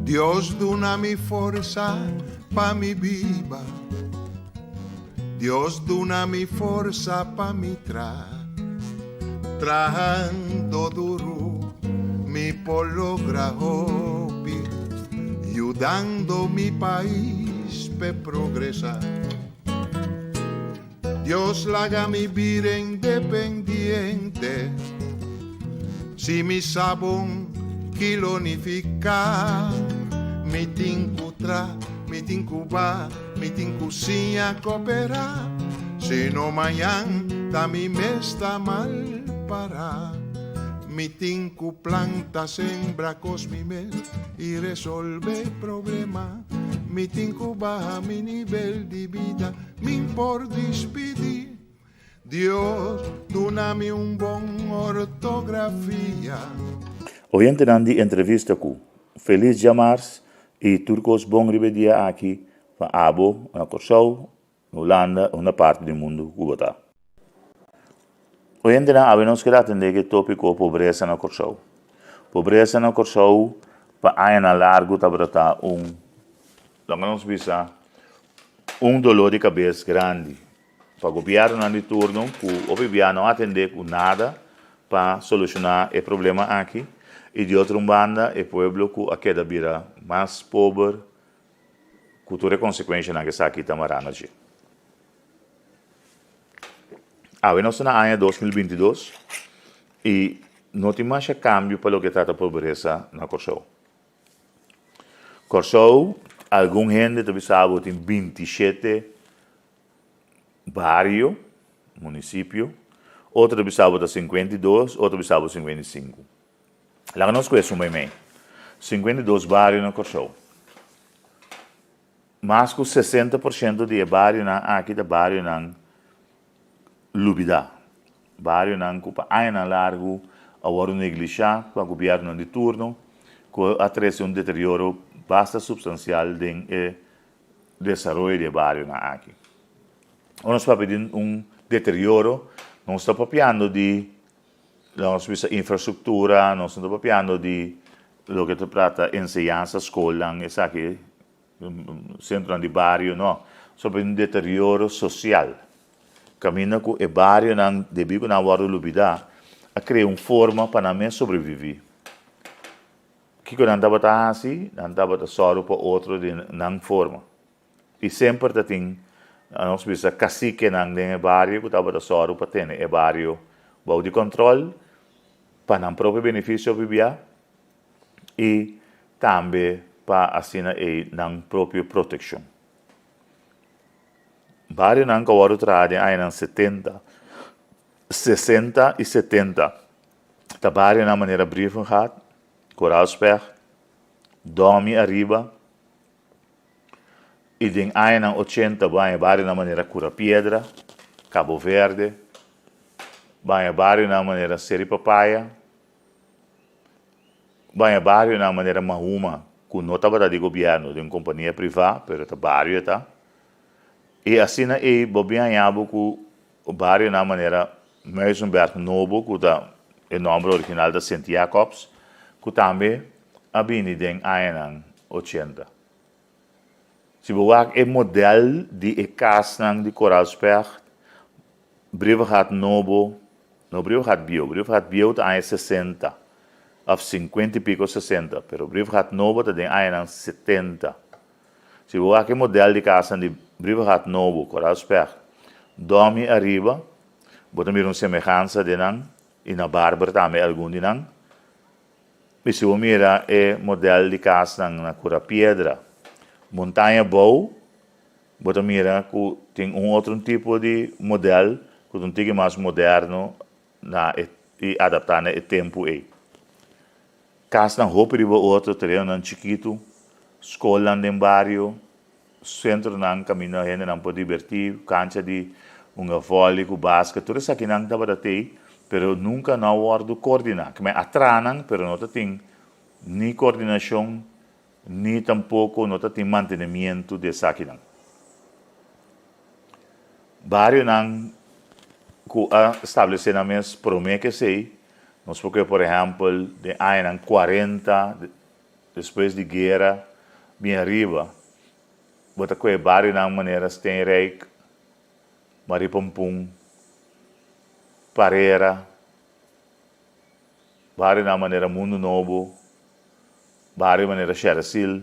Dios duna mi forsa pa mi biba Dios duna mi forsa pa mi tra Trahando duru mi por logra hopi Yudando mi pais p'e progresa Dios laga mi bira independiente Si mi sa bon ki lo nifiká Mi tin ku tra, mi tin ku ba, mi tin ku siña koperá Si no mañan ta mi mes ta mal pará Mi tin ku planta, sembra kos mi mes i resolve problema Mi tin ku baha mi nivel di bida Min por dispidí. Dios duna mi un bon ortografia. Oyentenan di entrevista ku Felis djamars i tur kos bon riba e dia aki pa abo na Kòrsou, na Hulanda, unda parti di mundu ku bo ta. Oyentenan awe nos keda atendé ku e tópiko pobresa na Kòrsou. Pobresa na Kòrsou pa añanan largu tabata ta un, laga nos bisa, un doló di kabes grandi pa gobièrnunan di turno ku hopi bia no atendé ku nada pa solushoná e problema aki i di otro un banda e pueblo ku a keda bira mas pober ku tur e konsekuenshanan ku esaki ta mará na dje. Awe nos ta na aña 2022 i no tin masha kambio pa loke trata pobresa na Kòrsou. Kòrsou, algun hende ta bisa bo tin 27 bario, munisipio, otro ta bisa bo ta 52, otro ta bisa bo 55. Laga nos ku esun meimei. 52 bario na Kòrsou. Mas ku 60% di e barionan aki ta barionan lubidá. Barionan ku pa añanan largu a wòrdu neglishá pa gobièrnunan di turno, ku a trese un deterioro basta supstansial den e desaroyo di e barionan aki. Ora nos papia di un deterioro, nos ta papiando di, nos bisa infrastruktura, nos no ta papiando di loke ta trata enseñansa, skolnan, esaki. Sentronan di bario no, sobre un deterioro sosial. Kaminda ku e barionan debí ku nan a wòrdu lubidá, a krea un forma pa nan mes sobreviví. Kiko nan tabata hasi? Nan tabata sòru pa otro di nan forma. I semper ta tin, nos bisa, kasikenan den e bario ku tabata sòru pa tene e bario bou di kòntròl pa nan propio benefisio bibiá. i tambe pa asina ei nan propio protekshon. Barionan ku a wòrdu traha den añanan setenta, sesenta i setenta ta barionan manera Brievengat, Koraalspecht, Dòmi Ariba i den añanan ochenta bo haña barionan manera Kura Piedra, Kabo Verde, bo haña barionan manera Seri Papaya. Baña barionan manera Mahuma ku no tabata di gobièrnu, di un kompania privá, pero ta bario e ta. I asina ei bo bin haña bo ku barionan manera Muizenberg Nobo ku ta e nòmber original ta Sint Jacobs, ku tambe a bini den añanan ochenta. Si bo wak e modèl di e kasnan di Koraalspecht, Brievengat Nobo, no Brievengat Bieu, Brievengat Bieu ta aña sesenta òf sinkuenta i piko sesenta, pero Brievengat Nobo ta den añanan setenta. Si bo wak e modèl di kasnan di Brievengat Nobo, Koraalspecht, Dòmi Ariba, bo ta mira un semehansa den nan i na Barber tambe algun di nan. I si bo mira e modèl di kasnan na Kura Piedra, Montaña Bou, bo ta mira ku tin un otro tipo di modèl ku ta un tiki mas moderno na e i adaptá na e tempu ei. Kasnan hopi riba otro, terenonan chikitu, skolnan den bario, sentronan kaminda hendenan por dibertí, kancha di hunga vòli ku basket, tur esakinan tabata tei, pero nunka no a wòrdu koordiná. Kimen a traha nan, pero no ta tin ni koordinashon ni tampoko no ta tin mantenemientu di esakinan. Barionan ku a establesé nan mes promé ku esei, nos por kue por ehèmpel den añanan kuarenta. despues di guera bin ariba, bo ta kohe barionan manera Steenrijk, Maripampun, Parera, barionan manera Mundu Nobo, bario manera Sheracil.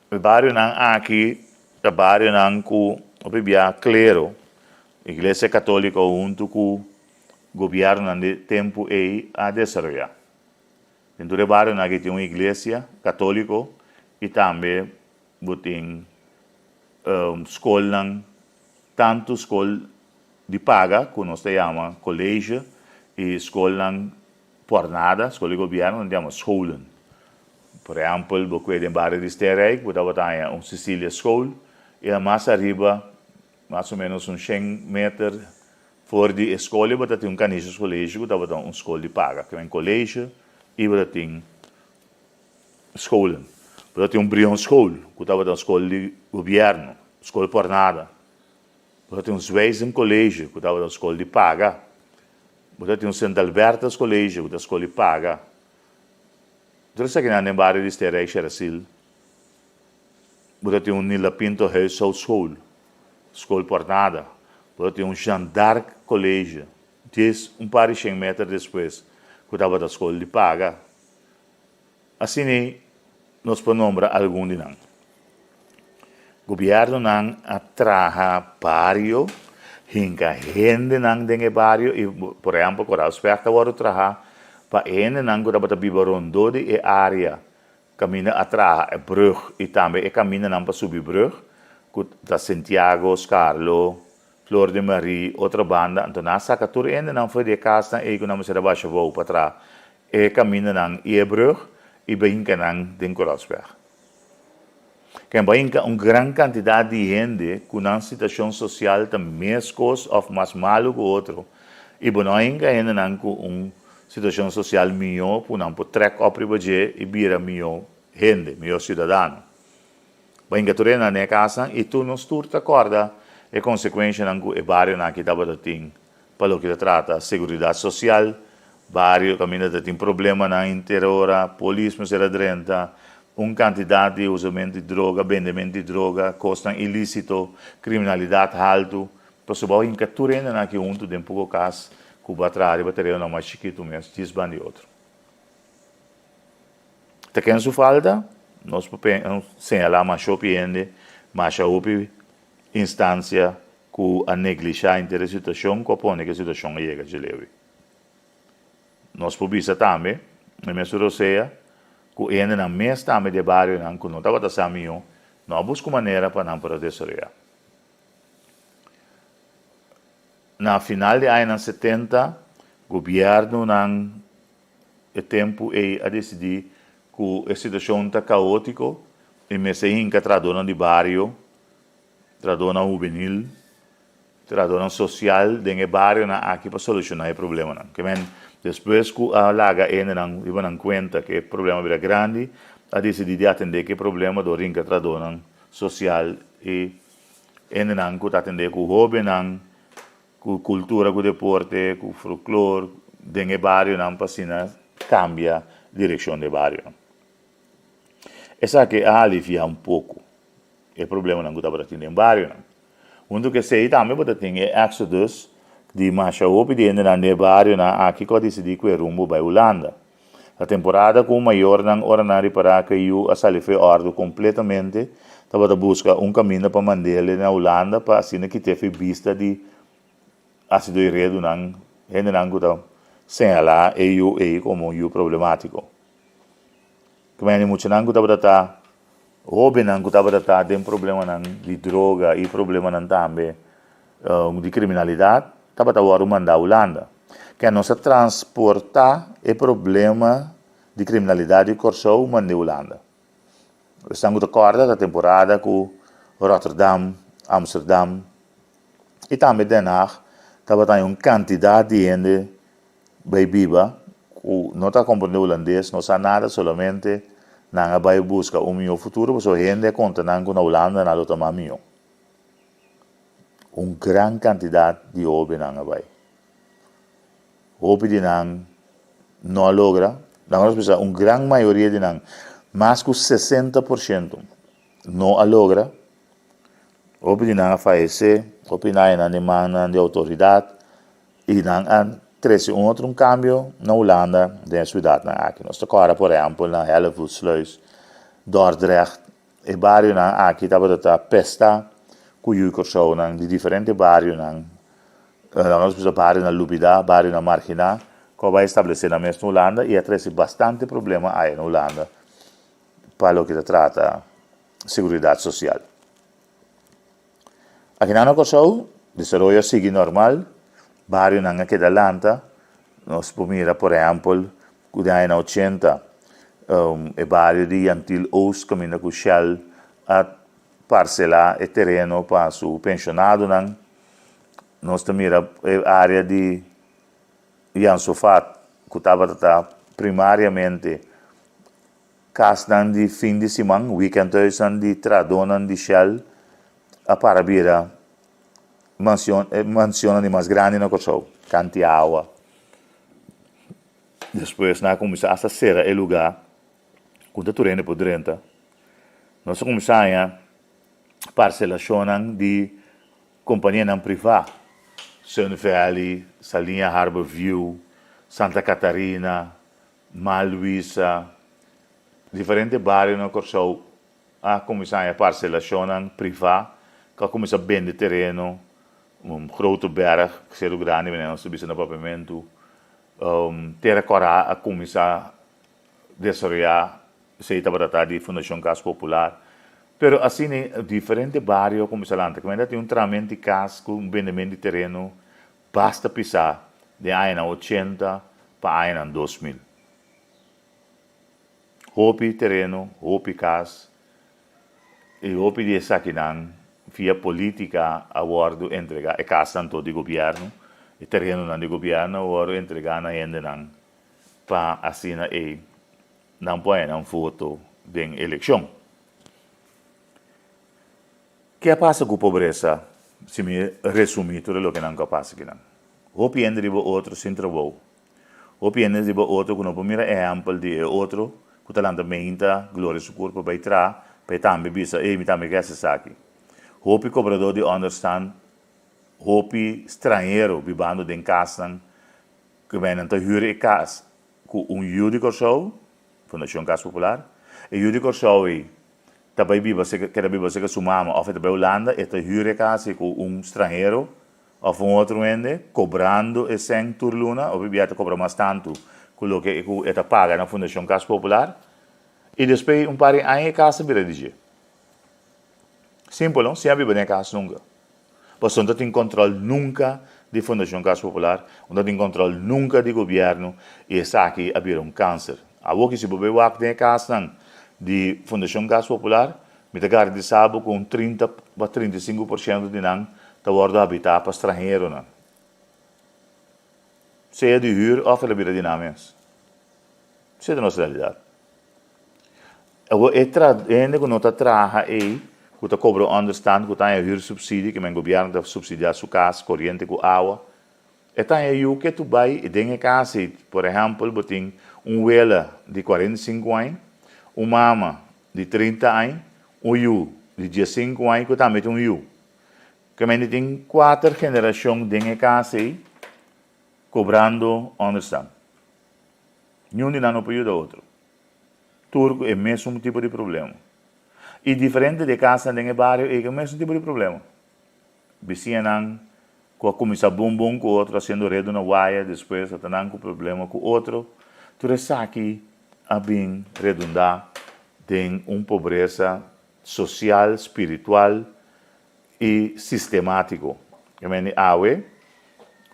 E barionan aki ta barionan ku hopi bia klero, Iglesia Katóliko huntu ku gobièrnunan di tempu ei a desaroyá. Den tur e barionan aki tin un iglesia katóliko i tambe bo tin skolnan, tantu skol di paga ku nos ta yama colegio i skolnan pòrnada, skol di gobièrnu nan ta yama scholen. Por ehèmpel bo kue den bario di Sterrijk bo tabata haña un Cecilia School i mas ariba mas o ménos un shen meter for di e skol i bo ta tin un Canisius College ku tabata un skol di paga. Ke men colegio i bo ta tin scholen. Bo ta tin un Brion School ku tabata un skol di gobièrnu, skol pòrnada. Bo ta tin un Zwijsen College ku tabata un skol di paga. Bo ta tin un Sint Albertus College ku ta skol di paga. Tur esakinan den bario di Sterrijk Sherasil. Bo ta tin un Nila Pinto Huishoudschool, skol pòrnada. Bo ta tin un Jeanne d'Arc College, djes un par di shen meter despues ku tabata skol di paga. Asina nos por nombra algun di nan. Gobièrnunan a traha bario, hinka hendenan den e bario i por ehèmpel Koraalsweg ta wòrdu traha pa e hendenan ku tabata biba rondó di e área kaminda a traha e brùg i tambe e kamindanan pa subi brùg ku ta Sentiago, Skarlo, Flor de Marie, otro banda. Anto nan a saka tur e hendenan for di e kasnan ei ku nan mester a basha bou pa traha e kamindanan i e brùg i bai hinka nan den Koraalsweg. Ken bai hinka un gran kantidat di hende ku nan situashon sosial ta meskos òf mas malu ku otro i bo no a hinka hendenan ku un situashon sosial mihó ku nan por trèk òp riba dje i bira mihó hende, mihó siudadano. Bai hinka tur hendenan den e kasnan i tur nos tur ta kòrda e konsekuenshanan ku e barionan aki tabata tin Pa loke ta trata seguridat sosial, bario kaminda ta tin problemanan inter ora, polis mester a drenta, un kantidat di usamentu di droga, bendementu di droga, kosnan ilisito, kriminalidat haltu. Pasobra bo hinka tur hendenan aki huntu den poko kas ku bo a traha riba terenonan mas chikitu mes, djis ban di otro. Ta ken su falta? Nos por señalá masha hopi hende, masha hopi instansia ku a neglishá henter e situashon ku a pone ku e situashon a yega dje lewi. Nos por bisa tambe, e mesun Rosea, ku e hendenan mes tambe di e barionan ku no tabata sa mihó, no a buska un manera pa nan por a desaroyá. Na final di añanan setenta, gobièrnunan e tempu ei a disidí ku e situashon ta kaótiko i mester hinka trahadónan di bario, trahadónan hubenil, trahadónan sosial den e barionan aki pa solushoná e problemanan. Ke men, despues ku a laga e hendenan riba nan kuenta ku e problema a bira grandi, a disidí di atendé ku e problema dor rinka trahadónan sosial i hendenan ku ta atendé ku hóbennan, ku kultura, ku deporte, ku folklor den e barionan pa asina kambia direkshon di e barionan. Esaki a aliviá un poko e problemanan ku tabata tin den barionan. Huntu ku esei tambe bo ta tin e exodus di masha hopi di hendenan den e barionan aki ku a disidí ku e rumbo bai Hulanda. Ta temporada ku mayornan ora nan ripará ku e yu a sali for e òrdu kompletamente tabata buska un kaminda pa mand'el na Hulanda pa asina kit'é for e bista di hasi doi redunan, hendenan ku ta señalá e yu ei komo un yu problemátiko. Kmeni muchanan ku tabata ta hóbennan ku tabata ta den problemanan di droga i problemanan tambe di kriminalidat tabata wòrdu mandá Hulanda. Ke nos a transportá e problema di kriminalidat di Kòrsou mand'é Hulanda. Esnan ku ta kòrda ta temporada ku Rotterdam, Amsterdam i tambe Den Haag tabata haña un kantidat di hende Bai biba ku no ta komprende hulandes, no sa nada, solamente nan a bai buska un mihó futuro pasobra hende a konta nan ku na Hulanda nan lo ta mas mihó. Un gran kantidat di hóbennan a bai. Hopi di nan no a logra, nan nos bisa un gran mayoria di nan. Mas ku 60% no a logra. Hopi di nan a fayesé, hopi nan a nan den mannan di outoridat i nan a trese un otro un kambio na Hulanda den e siudatnan aki. Nos ta kòrda por ehèmpel na Hellevoetsluis, Dordrecht, e barionan aki tabata ta pestá ku yu Kòrsounan di diferente barionan, nos bisa barionan lubidá, barionan marginá, ku a bai establesé nan mes na Hulanda i a trese bastante problema aya na Hulanda pa loke ta trata seguridat sosial. Akinan na Kòrsou, desaroyo a sigui normal, barionan a keda lanta. Nos por mira por ehèmpel ku den añanan ochenta e bario di Yantil Oost kaminda ku Shell a parselá e tereno pa su penshonadonan. Nos ta mira e área di Jan Sofat ku tabata ta primariamente Kasnan di fin di siman, weekendhuisnan di trahadónan di Shell a para bira mansion, e mansionnan di mas grandi na Kòrsou, kanti awa. Despues nan a kuminsá asta sera e lugá ku ta tur hende por drenta. Nos a kuminsá haña parselashonnan di kompanianan privá, Sun Valley, Saliña Harbor View, Santa Catarina, Ma Luisa, Diferente bario na Kòrsou a kuminsá haña parselashonnan privá ku a kuminsá bende tereno, Grote Berg, Seru Grandi manera nos ta bisa na Papiamentu, Tera Kòrá a kuminsá desaroyá, esei tabata ta di Fundashon Kas Popular. Pero asina diferente bario a kuminsá lanta. Kaminda tin un trahamentu di kas ku un bendementu di tereno Basta pisá den añanan ochenta pa añanan 2000. Hopi tereno, hopi kas i hopi di esakinan via polítika a wòrdu entregá, e kasnan to di gobièrnu, e terenonan di gobièrnu a wòrdu entregá na hendenan pa asina ei nan por haña nan voto den elekshon. Ke a pasa ku pobresa? Si mi resumí tur e loke nan ku a pasa akinan. Hopi hende riba otro sin trabou. Hopi hende riba otro ku no por mira ehèmpel di e otro ku ta lanta meinta gloria su kurpa bai traha pa e tambe bisa, ey mi tambe ke hasi esaki. Hopi kobradó di ònderstan, hopi stranhero bibando den kasnan ku nan ta hür e kas ku un yu di Kòrsou, Fundashon Kas Popular, e yu di Kòrsou ei ta bai biba serka keda biba serka su mama òf e ta bai Hulanda e ta hür e kas ei ku un stranhero òf un otro hende kobrando e sèn tur luna òf bia ta kobra mas tantu ku loke ku e ta paga na Fundashon Kas Popular i despues un par di aña e kas ta bira di dje. Simpel no, sin a biba den e kas nunka. Pasobra no ta tin kòntròl nunka di Fundashon Kas Popular, no ta tin kòntròl nunka di gobièrnu i esaki a bira un kanser. Awor ki si bo bai wak den e kasnan di Fundashon Kas Popular, mi ta garantisa bo ku un 30 pa 35% di nan ta wòrdu habitá pa stranheronan, sea di hür òf el a bira di nan mes. Esei ta nos realidat. Awor e tra hende ku no ta traha ei, ku ta kobra un ònderstant, ku ta haña hürsubsidie, ke men gobièrnu ta supsidiá su kas, koriente ku awa, e ta haña yu ke tu bai i den e kas ei, por ehèmpel, bo tin un wela di 45 aña, un mama di 30 aña, un yu di 15 aña ku tambe tin un yu. Ke men di tin kuater generashon den e kas ei kobrando ònderstant. Niun di nan no por yuda otro. Tur ku e mesun tipo di problema. I diferente di e kasnan den e bario ei ku e mesun tipo di problema. Bisiñanan ku a kuminsá bon bon ku otro hasiendo redu na waya despues a ta nan ku problema ku otro. Tur esaki a bin redundá den un pobresa sosial, spiritual i sistemátiko. I mende awe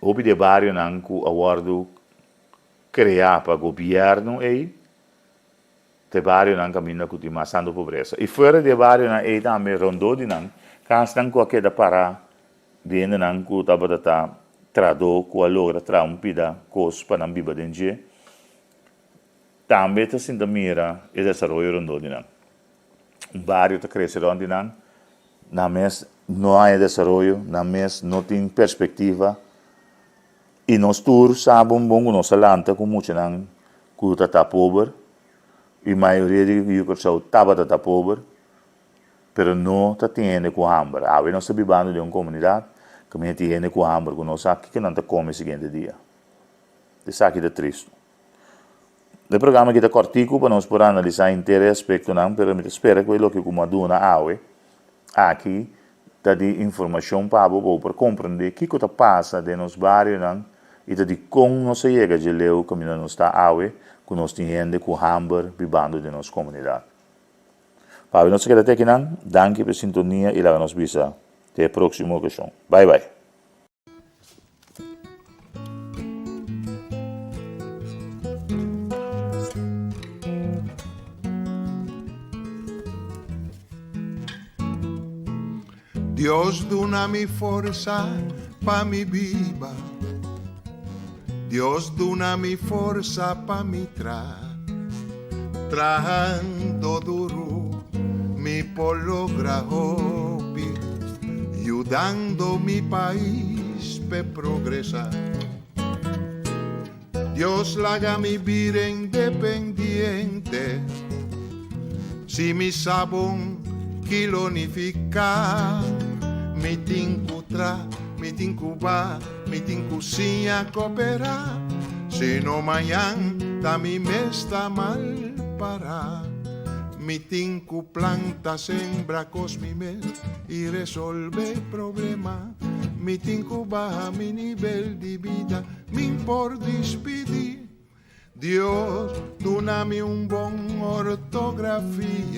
hopi di e barionan ku a wòrdu Kreá pa gobièrnu ei ta e barionan kaminda ku tin mas tantu pobresa. I fuera di e barionan ei tambe rondó di nan, kasnan ku a keda pará di hendenan ku tabata ta trahadó ku a logra traha un pida kos pa nan biba den dje, tambe ta sinta mira e desaroyo rondó di nan. Un bario ta krese rònt di nan, nan mes no haña desaroyo, nan mes no tin perspektiva. I nos tur sa bon bon ku nos a lanta ku muchanan ku ta ta pober. I mayoria di yu Kòrsou tabata ta pober, pero no ta tin hende ku hamber. Awe nos ta bibando den un komunidat kaminda tin hende ku hamber ku no sa kiko nan ta kome siguiente dia. Esaki ta tristu. E programa aki ta kòrtiku pa nos por analisá henter e aspektonan, pero mi ta spera ku e loke ku mi a duna awe aki ta di informashon pa bo pa bo por komprendé kiko ta pasa den nos barionan i ta dikon nos a yega dje leu kaminda nos ta awe ku nos tin hende ku hamber bibando den nos komunidat. Pa awe nos a keda te akinan, danki pa e sintonia i laga nos bisa te e próksimo okashon. Bai bai! Dios duna mi forsa pa mi biba. Dios duna mi forsa pa mi tra. Trahando duru mi por logra hopi, yudando mi pais p'e progresa. Dios laga mi bira independiente, si mi sa bon ki lo nifiká. Mi tin ku tra, mi tin ku ba, mi tin ku siña koperá, sino mañan ta mi mes ta mal pará. Mi tin ku planta, sembra kos mi mes i resolve problema. Mi tin ku baha mi nivel di bida. Min por dispidí. Dios duna mi un bon ortografia.